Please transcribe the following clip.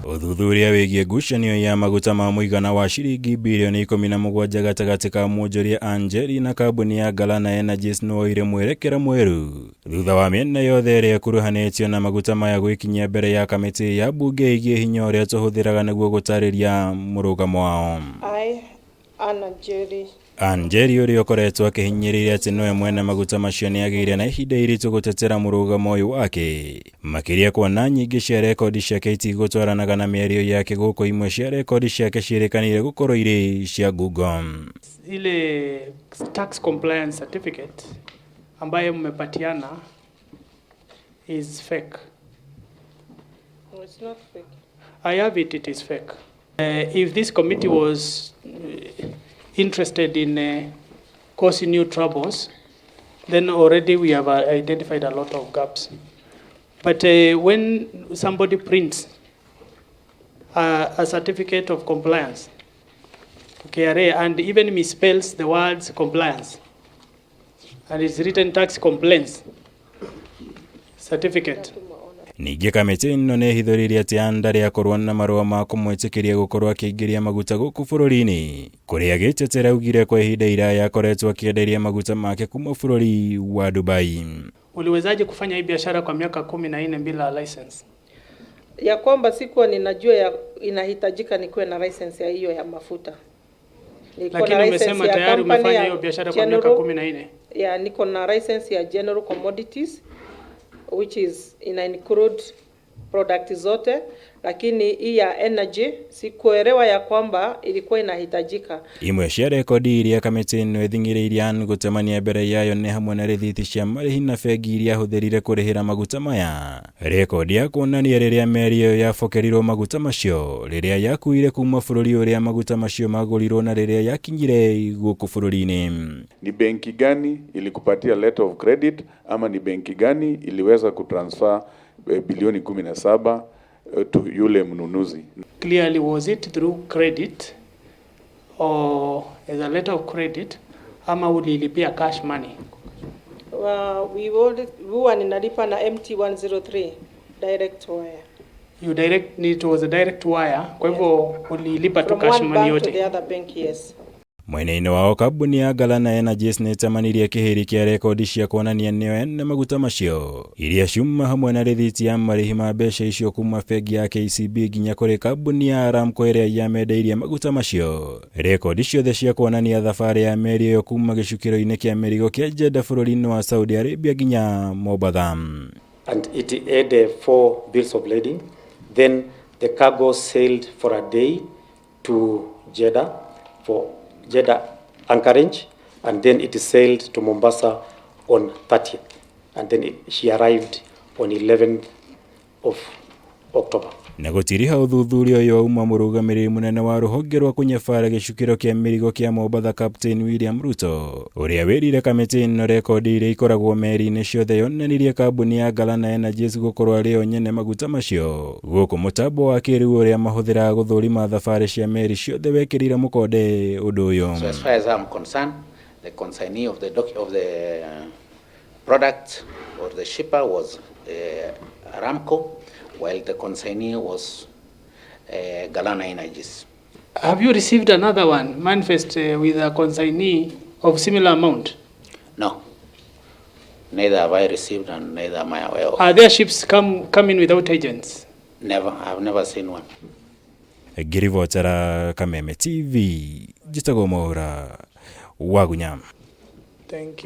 Ũthuthuria wĩgiĩ ngucanio ya maguta ma mũigana wa ciringi birioni 17 gatagatĩ ka mwonjoria Anjeri na kambuni ya Galana Energies nĩwoire mwerekera mwerũ thutha wa mĩena yothe ĩrĩa ĩkuruhanĩtio na maguta maya gwĩkinyia mbere ya kamĩtĩ ya mbunge ĩgiĩ hinya ũrĩa tũhũthĩraga nĩguo gũtarĩria mũrũgamo wao. I, Anna Njeri, Anjeri ũrĩa ũkoretwo akĩhinyĩrĩria atĩ nĩwe mwene maguta macio nĩagĩire na ihinda iritũ gũtetera mũrũgamo ũyũ wake, makĩria kuona nyingĩ cia rekondi ciake itigũtwaranaga na mĩario yake gũkũ imwe cia rekondi ciake ciĩrĩkanĩire gũkorwo irĩ cia ngungo. Ile tax compliance certificate ambayo mmepatiana is fake. No, it's not fake. I have it, it is fake. If this committee was interested in causing new troubles, then already we have identified a lot of gaps. But when somebody prints a certificate of compliance to KRA and even misspells the words "compliance", and it's written "tax complaints certificate". Ningĩ kamĩtĩ ĩno nĩ ĩhithũrĩirie atĩ Ann ndarĩ akorwo na marũa ma kũmwĩtĩkĩria gũkorwo akĩingĩria maguta gũkũ bũrũri-inĩ, kũrĩa agĩtetera augire kwa ihinda iraya akoretwo akĩenderia maguta make kuma bũrũri wa Dubai. Uliwezaje kufanya hii biashara kwa miaka 14 bila license? Ya kwamba sikuwa ninajua ya inahitajika nikuwe na license ya hiyo ya mafuta. Niko Lakini na license umesema ya tayari company umefanya ya hiyo biashara kwa miaka 14. Ya niko na license ya general commodities, which is ina include product zote, lakini hii ya energy sikuelewa ya kwamba ilikuwa inahitajika. Imwe cia rekondi iria kamĩtĩ ĩno ĩthing'ĩrĩirie Ann gũtemania mbere yayo nĩ hamwe na rĩthiti cia marĩhi na bengi iria ahũthĩrire kũrĩhĩra maguta maya, rekondi ya kuonania rĩrĩa meri ĩyo yabokerirwo maguta macio, rĩrĩa yakuire kuma bũrũri ũrĩa maguta macio magũrirwo na rĩrĩa yakinyire gũkũ bũrũri-inĩ. Ni benki gani ilikupatia letter of credit ama ni benki gani iliweza kutransfer bilioni 17 to yule mnunuzi? Clearly, was it through credit or as a letter of credit ama ulilipia cash money? Huwa ninalipa na MT 103 direct wire. You direct, it was a direct wire, kwa hivyo ulilipa tu From cash one money bank to the yote. other bank, yes. Mwena-inĩ wao, kambuni ya Galana Energies nĩ ĩtamanirie kĩhĩri kĩa rekondi cia kuonania nĩo ene maguta macio iria ciuma hamwe na rĩthiti ya marĩhi ma mbeca icio kuma bengi ya KCB nginya kũrĩ kambuni ya Aramco ĩrĩa yamendeirie maguta macio, rekondi ciothe cia kuonania thabarĩ ya meri ĩyo kuma gĩcukĩro-inĩ kĩa mĩrigo kĩa Jeddah bũrũri-inĩ wa Saudi Arabia nginya Mombatha. And it had four bills of lading. Then the cargo sailed for a day to Jeddah for Jeddah anchorage, and then it sailed to Mombasa on 30th, and then she arrived on 11th of October. Na gũtiriha ũthuthuria ũyũ wauma mũrũgamĩrĩri mũnene wa rũhonge rwa kũnyabara gĩcukĩro kĩa mĩrigo kĩa Mombatha, Captain William Ruto, ũrĩa wĩrire kamĩtĩ ĩno rekondi iria ikoragwo meri-inĩ ciothe yonanirie kambuni ya Galana Energies gũkorwo arĩ yo nyene maguta macio, gũkũ mũtambo wa kĩrĩu ũrĩa mahũthĩraga gũthũrima thabarĩ cia meri ciothe wekĩrire mũkonde ũndũ ũyũ. So as far as I'm concerned, the consignee of the product or the shipper was Aramco, while the consignee was Galana Energies. Have you received another one, manifest with a consignee of similar amount? No, neither have I received and neither am I aware of. Are there ships coming without agents? Never, I've never seen one. Ngĩribotera Kameme TV, njĩtagwo Mwaura Wagunya. Thank you.